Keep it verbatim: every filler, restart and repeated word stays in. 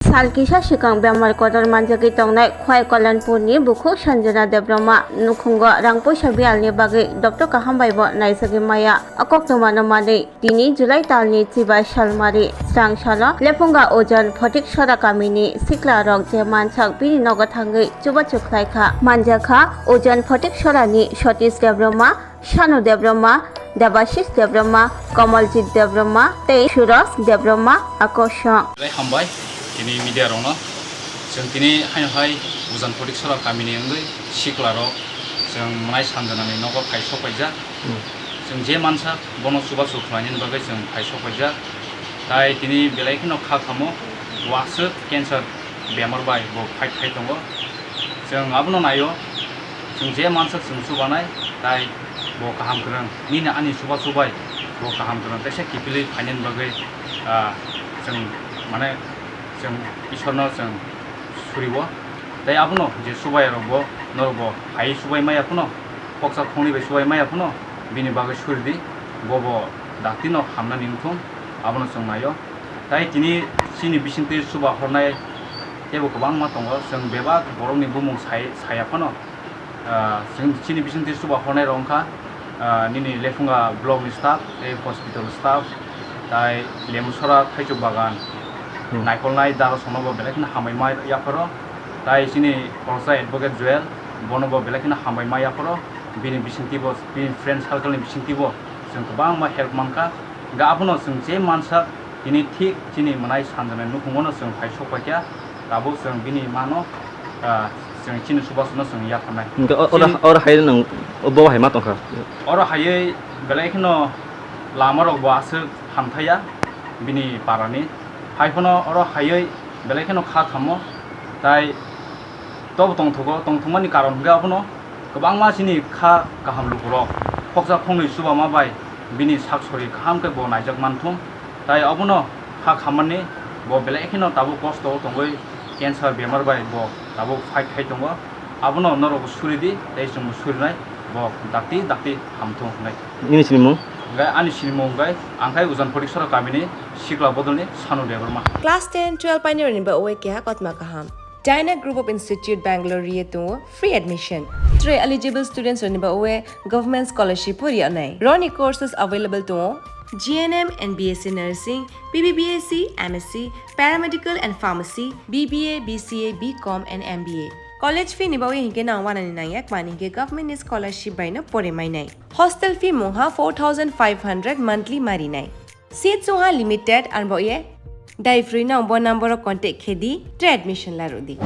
Sal kisa swkang bemar kotor manjagwi tongnai Khwai Kalanpurni bukhuk Sanjana Debbarma nukhungo rang puisa biyalni bagwi doctor kaham bai bo naisagwi maya. O koktwmano manwi tini July talni chibai salmari srang salo Lephunga Ojan Photiksora kamini siklarok je mansak bini nogo thangwi chubachu khlaikha. Manjakha Ojan Photiksorani Satish Debbarma, Sanu Debbarma, Debashis Debbarma, Komoljit Debbarma tei Suraj Debbarma akosong. Belai hambai, tini media rokno. Chwng tini haino hai Ujan Photiksora kamini wngwi siklarok chwng mwnai Sanjanani nogo phai sokpaijak. Hmm. Chwng je mansak bono chubachu khlainani bagwi chwng phai sokpaijak. Tai tini belai kheno kha khamo, bo aswk cancer bemar bai bo fight khai tongo. Chwng abono naio, chwng je mansak chwng chubanai, tai bo kaham kwrwng, nini ani chubachu bai bo kaham kwrwng, teisa kiphilwi phainani bagwi, ah, chwng, mane, chwng Isorno chwng surio. Tai abono je chubaiyarok bo, norok bo phaiwi chubai maya phano, khoksa khoknwi bai chubai maya phano, bini bagwi suridi, bo bo daktino hamnani wngthung, abono chwng naio. Tai tini chini bisingtwi chuba hornai teibo kwbangma tongo, chwng bebak borokni bumung sai-, saya phano. Ah, chwng chini bisingtwi chuba hornai rok wngkha, ah, nini Lephunga block ni staff, tei hospital staff, tai Lemusora Thaichuk Bagan, Hmm. naikolnai dara songno bo belai kheno hambai ma yapharo. Tai chini khoroksa advocate Joel, bono bo belai kheno hambai ma yapharo. Bini bisingtwi bo, bini friend circle ni bisingtwi bo chwng kwbangma help mankha. Hwnkhe abono chwng je mansak, tini thik chini mwnai Sanjana nukhungono chwng phai sokpaikha. Tabuk chwng bini mano, ah, chwng chini chubachuno chwng yapharnai. Hwnkhe o-, oro, Chini oro hai nwng bo hai ma tongkha? Oro haiwi belai kheno lamarok bo aswk hamthaiya bini parani. Hai phano oro haiwi belai kheno kha khamo. Tai tobo tongthogo, tongthokmani karon hwnkhe abono kwbangma chini kha kaham lukurok khoksa khoknwi chubama bai bini sak sori kaham khe bo naijak manthung. Tai abono kha khamani bo belai kheno tabuk kosto o tongwi cancer bemar bai bo tabuk fight khai tongo. Abono norok suridi tei chwngbo surinai, bo dakti dakti hamthung hwnwi. Nini sinimung? Hwnkhe ani sinimung hwnkhe ang khai Ujan Photiksora kamini sikla bodolni Sanu Debbarma. Class ten, twelve painirokni bagwi keha kotma kaham. Dyna Group of Institute Bangalore ri tongo free admission. Tei eligible students rokni bagwi government scholarship bo ri nai. Roni courses available tongo G N M and B S C Nursing, B B B S C, M S C, Paramedical and Pharmacy, B B A, B C A, B Com and M B A. College fee ni bagwi hinkhe nang wanani nangya, mani hinkhe government ni scholarship bai no pore mainai. Hostel fee mungha four thousand five hundred monthly marinai. Seats wngha limited, arbo ye dai free no bo number o contact khe di, tei admission la rw di.